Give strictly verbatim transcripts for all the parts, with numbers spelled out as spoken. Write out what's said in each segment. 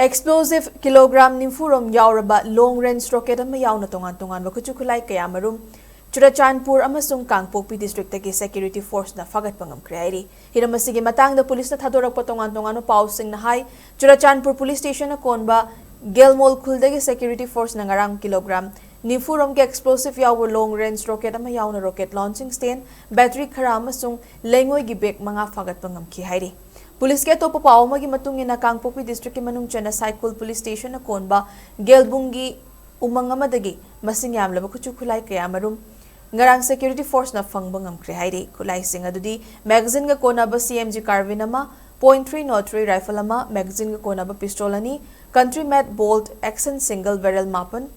Explosive kilogram ꯅꯤꯐꯨ ꯔꯣꯝ ꯌꯥꯎꯔꯕ long range rocket ꯑꯃ ꯌꯥꯎꯅ ꯇꯣꯉꯥꯟ ꯇꯣꯉꯥꯟꯕ ꯈꯨꯠꯁꯨ ꯈꯨꯠꯂꯥꯏ ꯀꯌꯥ ꯃꯔꯨꯝ ꯆꯨꯔꯆꯥꯟꯄꯨꯔ ꯑꯃꯁꯨꯡ ꯀꯥꯡꯄꯣꯛꯄꯤ districtꯇꯒꯤ security forceꯅ ꯐꯥꯒꯠꯄ ꯉꯝꯈ꯭ꯔꯦ ꯍꯥꯏꯔꯤ꯫ ꯍꯤꯔꯝ ꯑꯁꯤꯒꯤ ꯃꯇꯥꯡꯗ ꯄꯨꯂꯤꯁꯅ ꯊꯥꯗꯣꯔꯛꯄ ꯇꯣꯉꯥꯟ ꯇꯣꯉꯥꯟꯕ ꯄꯥꯎꯁꯤꯡꯅ ꯍꯥꯏ, ꯆꯨꯔꯆꯥꯟꯄꯨꯔ ꯄꯨꯂꯤꯁ ꯁ꯭ꯇꯦꯁꯟꯅ ꯀꯣꯟꯕ ꯒꯦꯜꯃꯣꯜ ꯈꯨꯜꯗꯒꯤ security forceꯅ ꯉꯔꯥꯡ ꯀꯤꯂꯣꯒ꯭ꯔꯥꯝ ꯅꯤꯐꯨ ꯔꯣꯝꯒꯤ explosive ꯌꯥꯎꯕ long range rocket ꯑꯃ ꯌꯥꯎꯅ rocket launching stand, battery ꯈꯔ ꯑꯃꯁꯨꯡ ꯂꯩꯉꯣꯏꯒꯤ bag ꯃꯉꯥ ꯐꯥꯒꯠꯄ ꯉꯝꯈꯤ ꯍꯥꯏꯔꯤ꯫ ꯄꯨꯂꯤꯁꯀꯤ ꯑꯇꯣꯞꯄ ꯄꯥꯎ ꯑꯃꯒꯤ ꯃꯇꯨꯡ ꯏꯟꯅ, ꯀꯥꯡꯄꯣꯛꯄꯤ districtꯀꯤ ꯃꯅꯨꯡ ꯆꯟꯅ ꯁꯥꯏꯀꯨꯜ ꯄꯨꯂꯤꯁ ꯁ꯭ꯇꯦꯁꯟꯅ ꯀꯣꯟꯕ ꯒꯦꯜꯕꯨꯡꯒꯤ ꯎꯃꯪ ꯑꯃꯗꯒꯤ ꯃꯁꯤꯡ ꯌꯥꯝꯂꯕ ꯈꯨꯠꯁꯨ ꯈꯨꯠꯂꯥꯏ ꯀꯌꯥ ꯃꯔꯨꯝ ꯉꯔꯥꯡ security forceꯅ ꯐꯪꯕ ꯉꯝꯈ꯭ꯔꯦ ꯍꯥꯏꯔꯤ꯫ ꯈꯨꯠꯂꯥꯏꯁꯤꯡ ꯑꯗꯨꯗꯤ magazineꯒ ꯀꯣꯟꯅꯕ C M G carbine ꯑꯃ, point three nought three rifle ꯑꯃ, magazineꯒ ꯀꯣꯟꯅꯕ pistol ꯑꯅꯤ, country made bolt action single barrel ꯃꯥꯄꯟ,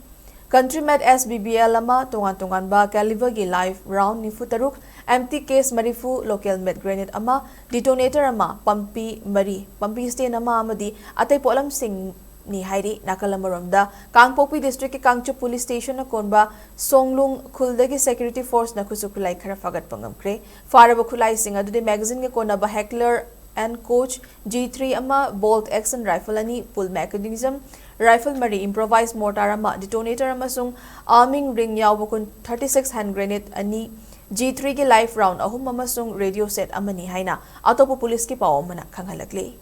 country made S B B L ꯑꯃ, ꯇꯣꯉꯥꯟ ꯇꯣꯉꯥꯟꯕ caliberꯒꯤ live round ꯅꯤꯐꯨ ꯇꯔꯨꯛ, empty case ꯃꯔꯤꯐꯨ, local made grenade ꯑꯃ, detonator ꯑꯃ, ꯄꯝꯄꯤ ꯃꯔꯤ, ꯄꯝꯄꯤ stand ꯑꯃ ꯑꯃꯗꯤ ꯑꯇꯩ ꯄꯣꯠꯂꯝꯁꯤꯡꯅꯤ ꯍꯥꯏꯔꯤ꯫ ꯅꯥꯀꯜ ꯑꯃꯔꯣꯝꯗ, ꯀꯥꯡꯄꯣꯛꯄꯤ districtꯀꯤ ꯀꯥꯡꯆꯨꯞ ꯄꯨꯂꯤꯁ ꯁ꯭ꯇꯦꯁꯟꯅ ꯀꯣꯟꯕ ꯁꯣꯡꯂꯨꯡ ꯈꯨꯜꯗꯒꯤ security forceꯅ ꯈꯨꯠꯁꯨ ꯈꯨꯠꯂꯥꯏ ꯈꯔ ꯐꯥꯒꯠꯄ ꯉꯝꯈ꯭ꯔꯦ꯫ ꯐꯥꯔꯕ ꯈꯨꯠꯂꯥꯏꯁꯤꯡ ꯑꯗꯨꯗꯤ magazineꯒ ꯀꯣꯟꯅꯕ Heckler and Koch G three ꯑꯃ, bolt action rifle ꯑꯅꯤ, pull mechanism rifle ꯃꯔꯤ, improvised mortar ꯑꯃ, detonator ꯑꯃꯁꯨꯡ arming ring ꯌꯥꯎꯕ ꯀꯨꯟ, thirty six hand grenade ꯑꯅꯤ, G threeꯒꯤ live round ꯑꯍꯨꯝ ꯑꯃꯁꯨꯡ radio set ꯑꯃꯅꯤ ꯍꯥꯏꯅ ꯑꯇꯣꯞꯄ ꯄꯨꯂꯤꯁꯀꯤ ꯄꯥꯎ ꯑꯃꯅ ꯈꯪꯍꯜꯂꯛꯂꯤ꯫